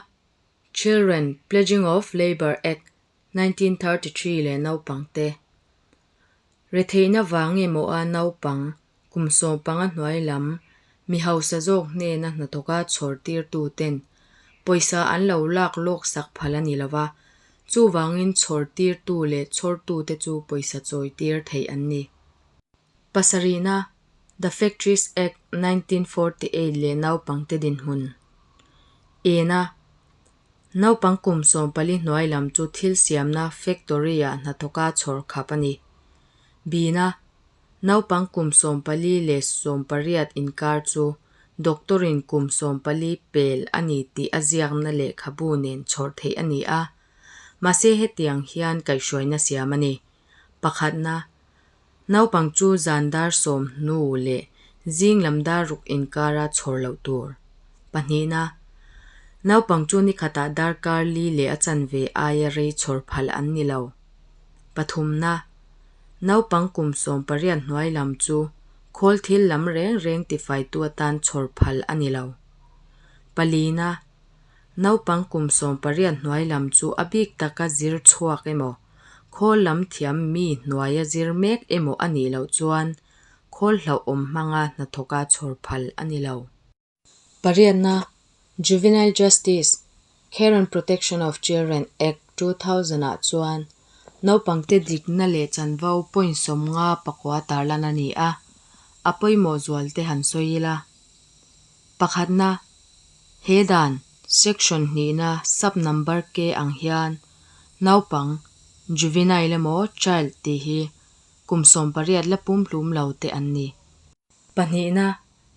Children Pledging of Labour Act 1933 leh naupangte. Retheihna vang emaw a naupang kum 15 hnuai lam mi hausa zawk hnena hnathawka chhawr tirtu ten pawisa an lo lak lawk sak phal a ni lova, chuwangin chhawr tirtu leh chhawrtu te chu pawisa chawi tir theih an ni. Pasarihna, The Factories Act 1948 leh naupangte dinhmun. Ena, naupang kum 14 hnuai lam chu thil siamna factory-ah hnathawka chhawr khap a ni. Bina, naupang kum 14 leh 18 inkar chu doctorin kum 14 pel a ni tih a ziakna lehkhabu nen chhawr theih a ni a. Mahse hetiang hian kaihhruaina siam a ni. Pakhatna, naupang chu zan dar 10 hnu leh zing lam dar ruk inkara chhawr loh tur. Pahnihna, naupang chu ni khatah darkar li leh a chanve aia rei chhawr phal an ni lo. Pathumna, naupang kum 18 hnuai lam chu Khawl thil lam reng reng tifaitu atan chhawr phal a ni lo. Palina, Naupang kum 18 hnuai lam chu a bik taka zir chhuak emaw, khawl lam thiam mi hnuaia zir mek emaw a nih loh chuan khawl hlauhawm hmanga hnathawka chhawr phal a ni lo. Pariatna, Juvenile Justice, Care and Protection of Children, Act, 2000 ah chuan naupangte dikna leh chanvo point 59 tarlan a ni a, a pawimawh zualte han sawi ila. Pakhatna, He dan, Section hnihna sub number K ang hian naupang, juvenile emaw child tih hi kum 18 la pumhlum lo te an ni. Pahnihna,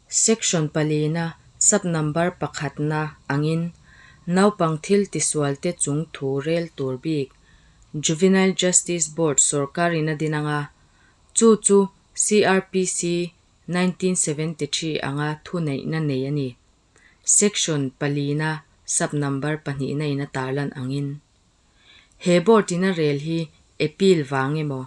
Section palina sub number pakhatna angin naupang thil tisualte chung thu rel tur bik Juvenile Justice Board sawrkarin a din anga, chu chu CRPC 1973 anga thuneihna nei a ni. Section palina sub number pahnihna in a tarlan angin. He board in a rel hi appeal vang emaw,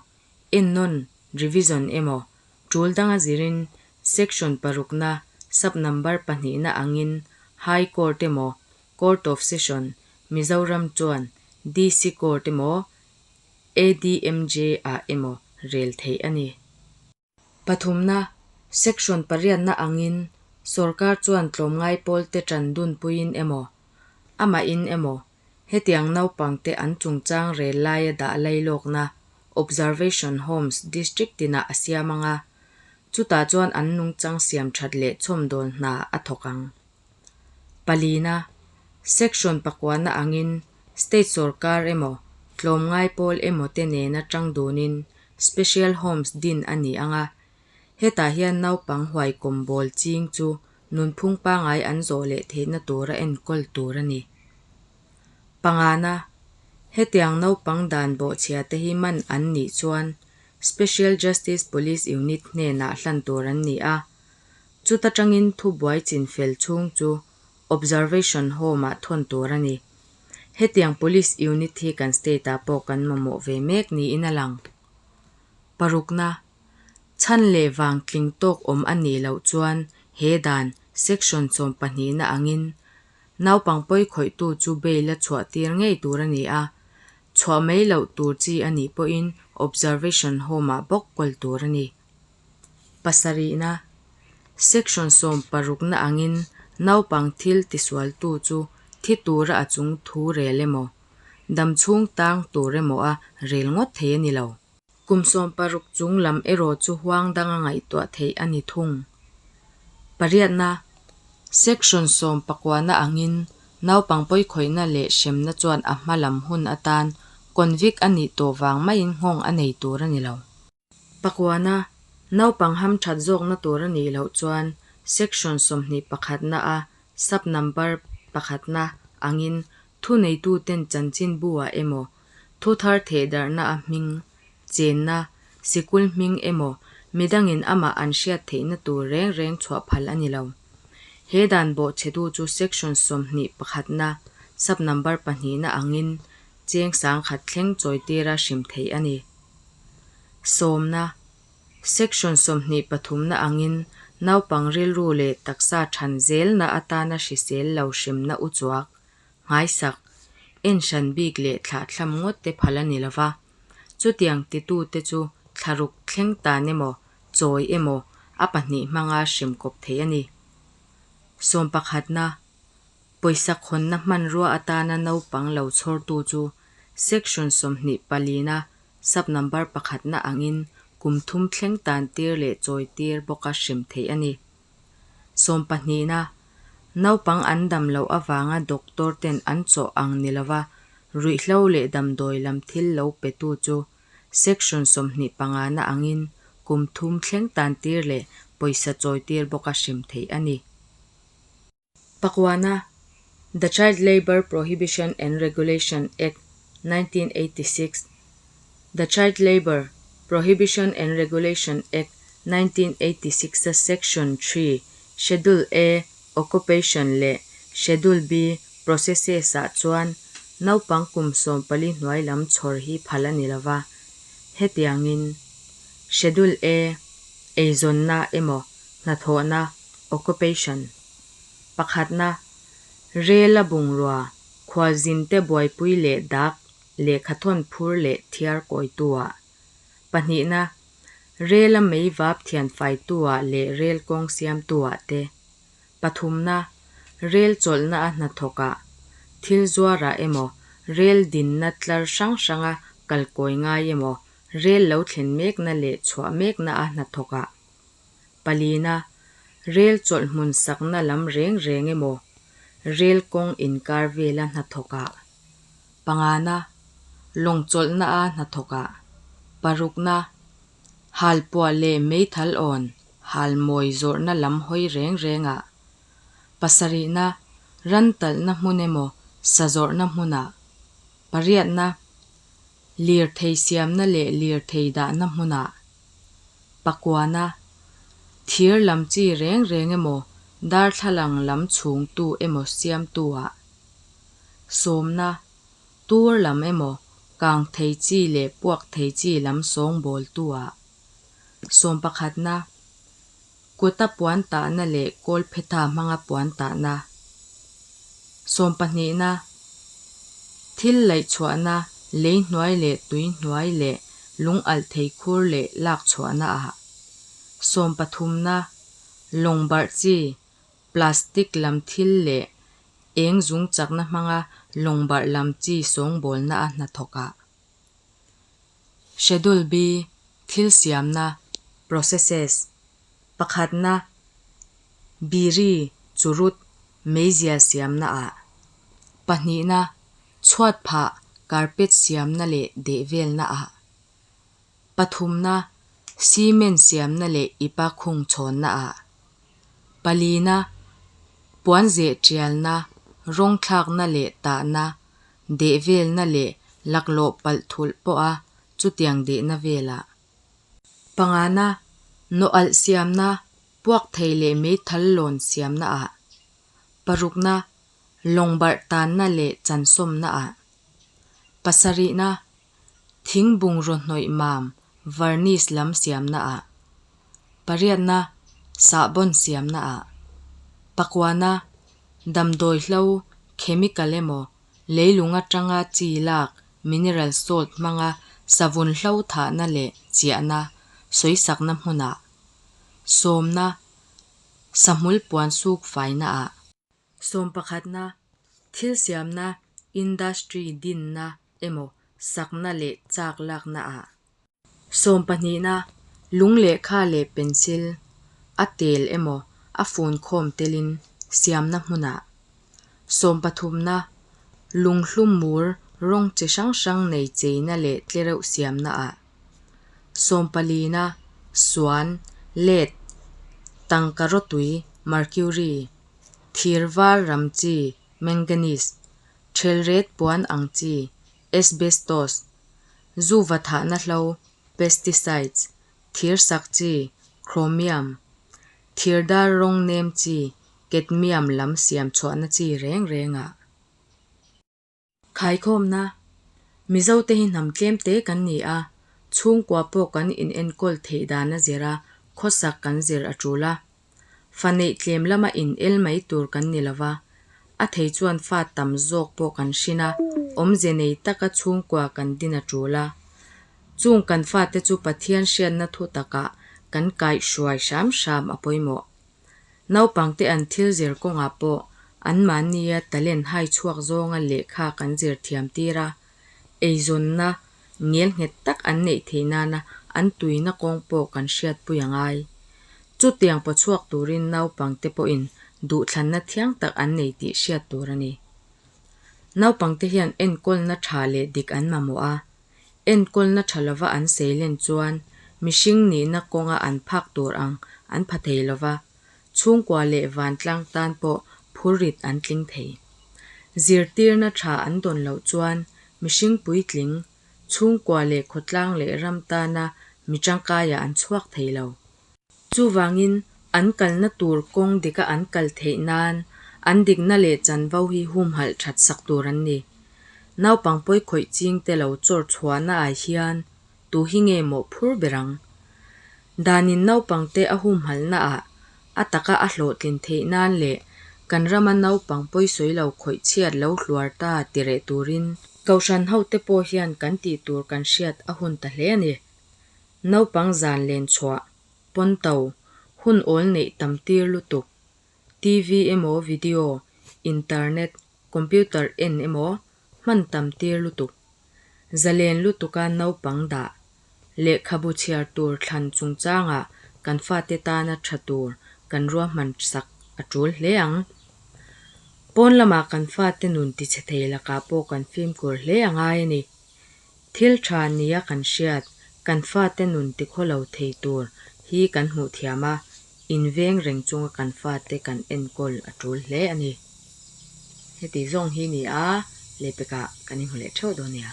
ennawn, revision, emaw, tul danga zirin Section parukna sub number pahnihna angin High Court emaw, Court of Session, Mizoram chuan DC Court emaw, ADMJ ah emaw rel theih a ni. Pathumna, Section pariatna angin sorkar chuan tlawmngai pawlte tan dunpuiin emaw, amahin emaw, hetiang naupangte an chungchang rel laia dah lailawkna, observation homes, district tinah a siam ang a, chutah chuan an nungchang siam that leh chhawmdawl hna a thawk ang. Palina, Section pakuana angin state sorkar emaw, tlawmngai pawl emaw te nena tang dunin Special Homes din a ni ang a, hetah hian naupang huaikawm bawl ching chu nunphung pangai an zawh leh theihna tura enkawl tur a ni. Pangana, Hetiang naupang dan bawhchhia te hi man an nih chuan Special Justice Police Unit hnenah hlan tur an ni a, chuta tangin thubuai chinfel chhung chu Observation Home-ah thawn tur a ni. Hetiang Police Unit hi kan state-ah pawh kan mamawh ve mek niin a lang. Parukna, Chhan leh vang tling tawk awm a nih loh chuan he dan, Section 12 na angin, naupang pawi khawihtu chu bail a chhuah tir ngei tur a ni a, chhuah mai loh tur chi a nih pawhin Observation Home-ah bawk kawl tur a ni. Pasarihna, Section 16 na angin naupang thil tisualtu chu thi tura a chung thu rel emaw, dam chhung tang tur emaw a rel ngawt thei a ni lo. Kum 60 chung lam erawh chu huang danga ngaihtuah theih a ni thung. Pariatna, Section 19 na angin naupang pawikhawihna leh hremna chuan a hma lam hun atan convict a nih tawh vang maiin nghawng a nei tur a ni lo. Pakuana, naupang hamthat zawkna tur a nih loh chuan Section 21 na a sub number pakhatna angin thuneituten chanchinbu-ah emaw, thu thar thehdarhna a hming, chenna, sikul hming emaw midangin amah an hriat theihna tur reng reng chhuah phal a ni lo. He dan bawhchhetu chu Section 21 na sub number pahnihna angin cheng 10,000 thleng chawitira hrim theih a ni. Sawmna, Section 23 na angin naupang rilru leh taksa than zelna atana hrisel lo hremna uchuak, nghaisak, en hran bik leh thlahthlam ngawt te phal a ni lova, chutiang titute chu thlaruk thleng tan emaw, chawi emaw a pahnih hmanga hrem kawp theih a ni. 11 na, Pawisa khawnna hmanrua atana naupang lo chhawrtu chu Section 24 na sub number pakhatna angin kum thum thleng tan tir leh chawi tir bawka hrem theih a ni. 12 na, Naupang an dam loh avanga doctor ten an chawh ang ni lova ruihhlo leh damdawi lam thil lo petu chu Section 25 na angin kum thum thleng tan tir leh pawisa chawi tir bawka hrem theih a ni. Pakuana, The Child Labour Prohibition and Regulation Act, 1986, The Child Labour, Prohibition and Regulation Act, 1986 a Section 3, Schedule A, Occupation leh Schedule B, Processes ah chuan naupang kum 14 hnuai lam chhawr hi phal a ni lova. Hetiangin, Schedule A, Eizawnna emaw hnathawhna, occupation. Pakhatna, Rela bungrua, khualzinte buaipui leh dak, lehkhathawn phur leh thiar kawitu-ah. Pahnihna, Rela meivap thianfaitu-ah leh rel kawng siamtu-ah te. Pathumna, Rel chawlhna a hnathawkah, thil zuarah emaw, rel dinna tlar hrang hranga kalkawi ngai emaw, rel lo thlen mekna leh chhuah mekna a hnathawkah. Palina, Rel chawlhhmun sakna lam reng reng emaw, rel kawng inkar vela hnathawkah. Pangana, Lawng chawlhna a hnathawkah. Parukna, Halpuah leh meithal awn, halmawi zawrhna lam hawi reng rengah. Pasarihna, Ran talhna hmun emaw, sa zawrhna hmunah. Pariatna, Lirthei siamna leh lirthei dahna hmunah. Pakuana, Thir lam chi reng reng emaw, darthlalang lam chhungtu emaw siamtu-ah. Sawmna, Tur lam emaw, kang thei chi leh puak thei chi lam sawngbawltu-ah. Sawmpakhatna, Kuta puan tahna leh kawlphetha hmanga puan tahna. Sawmpahnihna, Thil laihchhuahna, lei hnuai leh tui hnuai leh lung alh thei khur leh lak chhuahna ah. Sawmpathumna, Lawng barh chi, plastic lam thil leh eng zung chakna hmanga lawng barh lam chi sawngbawlna a hnathawk ah. Schedule B, Thil siamna, Processes, Pakhatna, Biri, churut, meizial siamna ah. Pahnihna, Chhuat phah, carpet siamna leh deh velna ah. Pathumna, Cement siamna leh ipa khung chhawnna ah. Palina, Puan zeh tialna, rawng thlakna leh tahna, deh velna leh laklawh palh thulh pawha chutiang dehna velah. Pangana, Nawalh siamna, puak thei leh meithal lawn siamna ah. Parukna, Lawng barh tanna leh chansawmna ah. Pasarihna, Thing bungraw hnawih mam, varnish lam siamna ah. Pariatna, Sahbawn siamna ah. Pakuana, Damdawi hlo, chemical emaw, leilung atanga chi lak, mineral salt hmanga savun hlo thahna leh chiahna, sawisakna hmunah. Sawmna, Sahmul puan suk faina ah. Sawmpakhatna, Thil siamna, industry dinna emaw sakna leh chak lakna ah. Sawmpahnihna, Lung lehkha leh pencil, a tel emaw a fun khawm telin siamna hmunah. Sawmpathumna, Lunghlum mur rawng chi hrang hrang nei cheina leh tlereuh siamna ah. Sawmpalina, Suan, lead, tangka rawtui, mercury, thir var ram chi, manganese, thelret puan ang chi, asbestos, zu va thahna hlo, pesticides, thir sak chi, chromium, thir dar rawng nem chi, cadmium lam siam chhuahna chi reng reng ah. Khaikhawmna, Mizote hi hnam tlem te kan ni a, chhungkua pawh kan inenkawl theih dan a zir a, khawsak kan zir a tul a. Fa neih tlem lama in el mai tur kan ni lo va, a thei chuan fa tam zawk pawh kan hrin a, awmze nei taka chhungkua kan din a tul a. Chung kan fate chu Pathian hriatna thu takah kan kaihhruai hram hram a pawimawh. Naupangte an thil zir kawngah pawh anmahnia talent hai chhuak zawnga lehkha kan zir thiam tir a, eizawnna ngel nghet tak an neih theih nana an tuina kawng pawh kan hriatpui a ngai. Chutiang paw chhuak turin naupangte pawhin duhthlanna thiang tak an nei tih hriat tur a ni. Naupangte hian enkawlna tha leh dik an mamawh a, Enkawlna tha lova an seilen chuan mihring nihna kawnga an phak tur ang an pha thei lova, chhungkua leh vantlang tan pawh phurrit an tling thei. Zirtirna tha an dawn loh chuan mihring puitling, chhungkua leh khawtlang leh ram tana mi tangkaiah an chhuak thei lo. Chuvangin, an kalna tur kawng dika an kal theih nan an dikna leh chanvo hi humhalh that sak tur an ni. Naupang pawi khawih ching te lo chawr chhuahna ah hian tu hi nge mawh phur ber ang? Danin naupangte a humhalhnaah a taka a hlawhtlin theih nan leh kan rama naupang pawisawi lo khawih chhiat lo hluar ta tireh turin Kohhran hote pawh hian kan tih tur kan hriat a hun ta hle a ni. Naupang zan len chhuah, pawnto, hun awl neih tam tir lutuk, TV emaw video, internet, computer en emaw hman tam tir lutuk, zalen lutuka naupang dah, lehkhabu chhiar tur thlan chungchangah kan fate tana tha tur kan ruahman sak a tul hle ang. Pawn lama kan fate nun tichhe thei lakah pawh kan fimkhur hle a ngai a ni. Thil tha nia kan hriat, kan fate nun tikhawlo thei tur hi kan hmuh thiam a, inveng reng chunga kan fate kan enkawl a tul hle a ni. Heti zawng hi ni a, lehpekah kan inhmu leh theuh dawn nia.